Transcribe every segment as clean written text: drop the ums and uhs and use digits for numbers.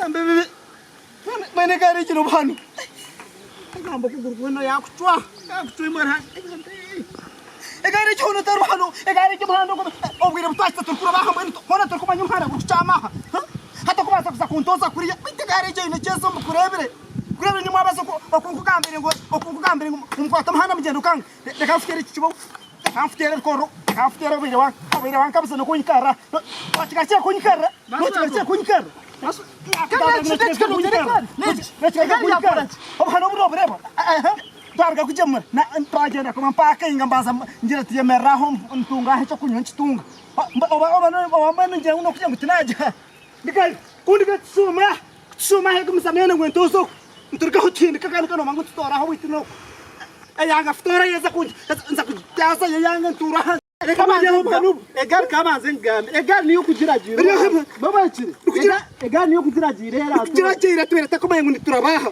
Mbwenu egaari egi n'obuhano. Agamba okuguru kwona yakucwa, yakucwa emwe Ruhanga. Egaari egi hoona etari buhano, egaari egi omuhanda ogu obwire butwahika turikuroba aha mbwenu hoona turikumanya omuhanda gurikukyama aha. Hati okubanza kuza kuntooza kuriya beitu egaari egi eine ekyezo mbukureebire. Kureebire nimwabaza oku nkugambire ngu oku nkugambire ngu mukwate omuhanda mugyende okanga. Reka nfuteere eki kibogo. Reka nfuteere ebikooro, reka nfuteere obaire wa obaire wankabuza n'okunyikarra. Nokigarukira kunyikarra, nokigarukira kunyikarra. Obuhano obu nobureeba? Twaruga kugyemura twagyenda kuba mpakinga mbanza ngira nti yemerera aho ntunge aho ekyokunywa nkitunga. Oba mbwenu ngira ngu nokugira ngu tinagiha. Ku ndiga tushuuma, kutushuuma ahegumiza mbwenu ngu entuuza oku niturugaho tuhindika kandi nomanya ngu tutoraho beitu noku eyanga futoora yeza nza kugitaaza eyanga ntuura ahansi. Reka mbanze egaari ka mbanze nkugambe egaari niyo kugiragiira Babakire egaari niyo kugiragiira era kugiragiira twere takumanya ngu niturabaaha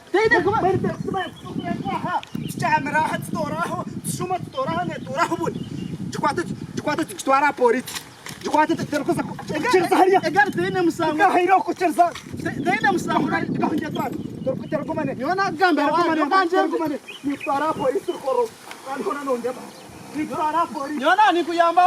tukyamira aha tutoraho tushuma tutoraho netuuraho buni gikwate gikwate tugitware aha polisi gikwate terikuza kukiriza hariya egaari teine musango kahaire okukiriza teine musango gahungira twara terugumane nyowe nakugambira terugumane nitwara aha polisi rukoro kandi hona nondeba Nyowe nanikuyamba